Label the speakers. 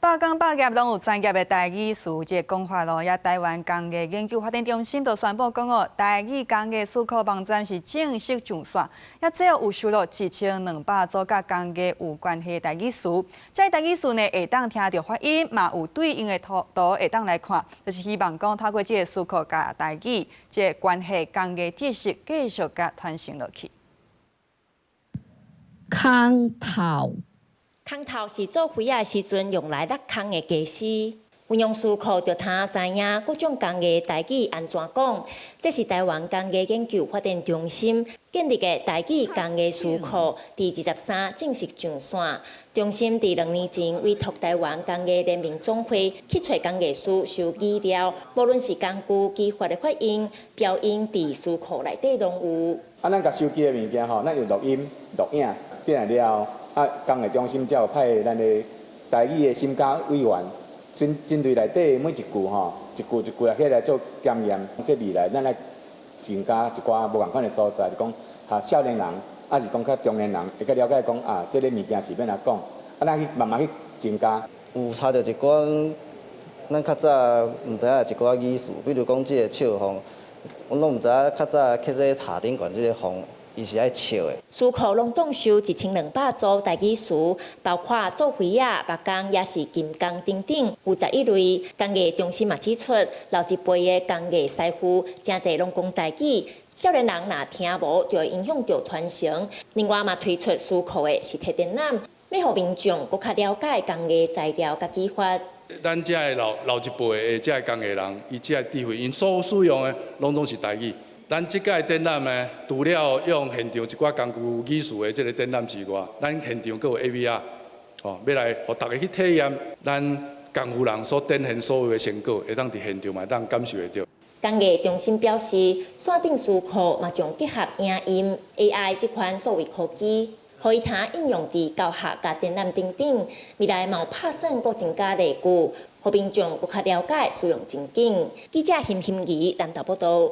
Speaker 1: 百工百業攏有專業的台語詞這個講法囉，也臺灣工藝研究發展中心就宣布講哦，台語工藝詞庫網站是正式上線，也這有收錄1200組佮工藝有關係的台語詞。這个台語詞呢，會當聽著發音，嘛有對應的圖圖會當來看，就是希望講透過這個詞庫共台語這個關係工藝知識繼續共傳承落去。
Speaker 2: 空頭。
Speaker 3: 空頭是做飛仔時陣用來勒空的家私。運用詞庫就通知影各種工藝台語按怎講。這是臺灣工藝研究發展中心建立的台語工藝詞庫，佇23正式上線。中心佇2年前委託臺灣工藝聯盟總會去揣工藝師收語料，無論是工具、技法的發音、標音，佇詞庫內底攏有。
Speaker 4: 啊，咱共收集的物件吼，咱用錄音、錄影，轉來了後，啊，工藝中心才有派咱的台語的審校委員，針針對內底每一句吼，一句一句來起來做檢驗。這未來咱來增加一寡無仝款的素材，就講哈少年人，抑是講較中年人會較了解講啊，這个物件是欲按怎講，啊，咱去慢慢去增加。
Speaker 5: 有查著一寡咱較早毋知影一寡語詞，比如講這个笑風，阮攏毋知影較早去咧茶頂懸這个風。伊是愛笑的。
Speaker 3: 詞庫攏總收1200組台語詞，包括做飛仔、木工，抑是金工等等，有11類。工藝中心嘛指出，老一輩的工藝師傅誠濟攏講台語，少年人若聽無，就會影響著傳承。另外嘛推出詞庫的實體展覽，欲予民眾閣較了解工藝材料佮技法。
Speaker 6: 咱遮的老老一輩的遮个工藝人，伊遮个智慧，𪜶所使用的攏總是台語。咱這屆展覽呢，除了用現場一寡工具語詞的這个展覽之外，咱現場閣有 AVR，吼，欲來予大家去體驗咱功夫人所展現所有的成果，會當佇現場嘛會當感受會著。
Speaker 3: 工藝中心表示，線頂詞庫嘛將結合影音、AI 這款數位科技，予伊通應用佇教學佮展覽等等。未來嘛有拍算閣增加例句，予民眾閣較了解使用情景。記者邢欣怡南投報導。